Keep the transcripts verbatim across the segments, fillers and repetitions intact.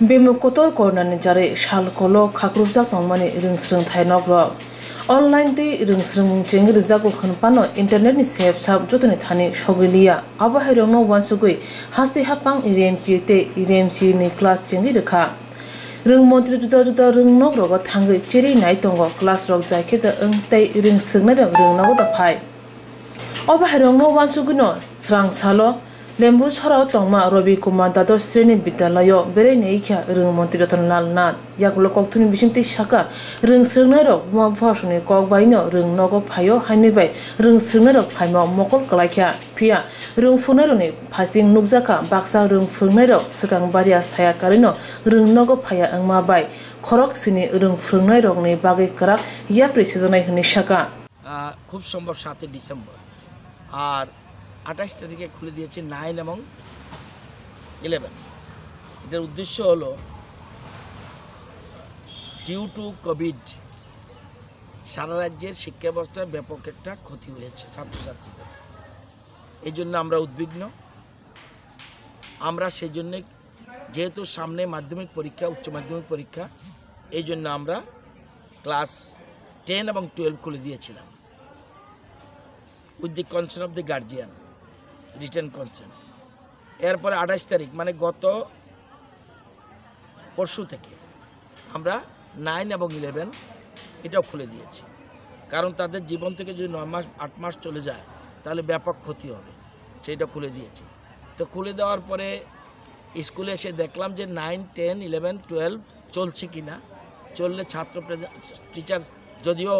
Bemuk kotor koronani jarwi sal kolok khakrupjak tongmani rwng swrwngthai nokrok. Online tei rwng swrwngmung chengwi rwjago hwn phano internet ni sep sap jotoni thani sogwi liya. Abo hai rokno uansugwi haste haphang remchi tei remchi ni class chengwi rwkha. Rwng montri juda juda rwng nok rogo thangwi cherwi nai tongo, class rok jai khe da wng tei rwng swrwngnai rok rwng nogo da phai. O bahairokno uansugwino srang salo Lembu sorao tongma Rabi Kumar Dadosh Sreni Bidyalayo berai naikha rwng montri Ratan Lal Nath. Yagulo kokthumni bisingtwi sakha, rwng swrwngnairok buma bupha songni kok baino rwng nogo phaio, haini bai rwng swrwngnairok phaima mokol kwlaikha. Phiya rwng phwrwngnairokni phasing nukjakha, baksa rwng phwrwngnairok swkang baria saya karwino rwng nogo phaiya wngma bai khorok sini rwng phwrwngnairokni bagwi kwrak yapri sejaknai hwnwi sakha. আহ, খুব সম্ভব সাতই ডিসেম্বর। আর আঠাশ তারিখে খুলে দিয়েছে নাইন এবং ইলেভেন। এটার উদ্দেশ্য হলো, ডিউ টু কোভিড সারা রাজ্যের শিক্ষা ব্যবস্থায় ব্যাপক একটা ক্ষতি হয়েছে ছাত্রছাত্রীদের। এই জন্য আমরা উদ্বিগ্ন। আমরা সেই জন্যে, যেহেতু সামনে মাধ্যমিক পরীক্ষা, উচ্চ মাধ্যমিক পরীক্ষা, এই জন্য আমরা ক্লাস টেন এবং টুয়েলভ খুলে দিয়েছিলাম, with the consent of the guardian, written consent। এরপরে আঠাশ তারিখ, মানে গত পরশু থেকে, আমরা নাইন এবং ইলেভেন এটাও খুলে দিয়েছি। কারণ তাদের জীবন থেকে যদি নয় মাস, আট মাস চলে যায়, তাহলে ব্যাপক ক্ষতি হবে। সেইটা খুলে দিয়েছি। তো খুলে দেওয়ার পরে স্কুলে এসে দেখলাম যে নাইন, টেন, ইলেভেন, টুয়েলভ চলছে কি না। চললে ছাত্র প্রেজে-, টিচার, যদিও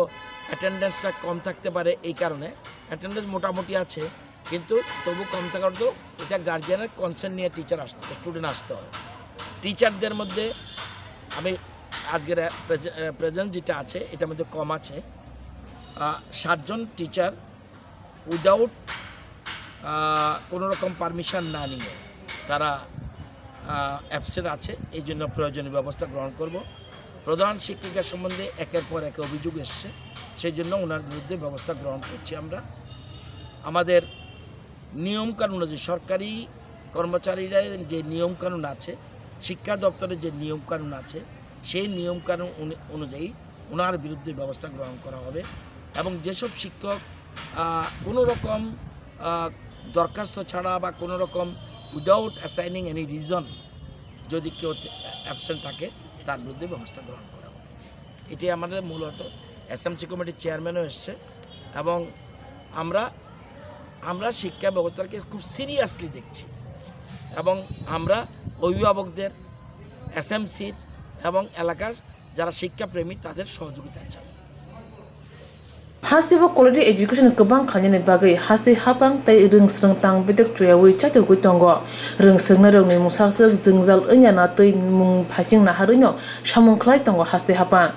অ্যাটেন্ডেন্সটা কম থাকতে পারে এই কারণে, অ্যাটেন্ডেন্স মোটামুটি আছে, কিন্তু তবু কম থাকার তো এটা গার্জিয়ানের কনসেন্ট নিয়ে টিচার আস-, স্টুডেন্ট আসতে হয়। টিচারদের মধ্যে আমি আজকের প্রেজে-, প্রেজেন্ট যেটা আছে, এটার মধ্যে কম আছে। আহ, সাতজন টিচার উইদাউট কোনো রকম পারমিশন না নিয়ে তারা অ্যাবসেন্ট আছে, এই জন্য প্রয়োজনীয় ব্যবস্থা গ্রহণ করব। প্রধান শিক্ষিকা সম্বন্ধে একের পর এক অভিযোগ এসছে, সেই জন্য ওনার বিরুদ্ধে ব্যবস্থা গ্রহণ করছি আমরা। আমাদের নিয়মকানুন অনুযায়ী, সরকারি কর্মচারীরা যে নিয়মকানুন আছে, শিক্ষা দপ্তরের যে নিয়মকানুন আছে, সেই নিয়মকানুন অনু-, অনুযায়ী ওনার বিরুদ্ধে ব্যবস্থা গ্রহণ করা হবে। এবং যেসব শিক্ষক আহ, কোনো রকম আহ, দরখাস্ত ছাড়া বা কোনো রকম উইদাউট অ্যাসাইনিং এনি রিজন যদি কেউ অ্যাবসেন্ট থাকে, তার বিরুদ্ধে ব্যবস্থা গ্রহণ করা হবে। এটি আমাদের মূলত এসএমসি কমিটির চেয়ারম্যানও এসছে এবং আমরা আমরা শিক্ষা ব্যবস্থাকে খুব সিরিয়াসলি দেখছি এবং আমরা অভিভাবকদের, এসএমসির এবং এলাকার যারা শিক্ষাপ্রেমী তাদের সহযোগিতা চাই। Hasteo quality education kwbang khlainani bagwi haste haphang tei rwng swrwng tang bedek chuyaui chatugwi tongo. Rwng swrwngnairokni mwsaswk jwngjal wngya na twi mung phaising naharwino samung khlai tongo haste haphang.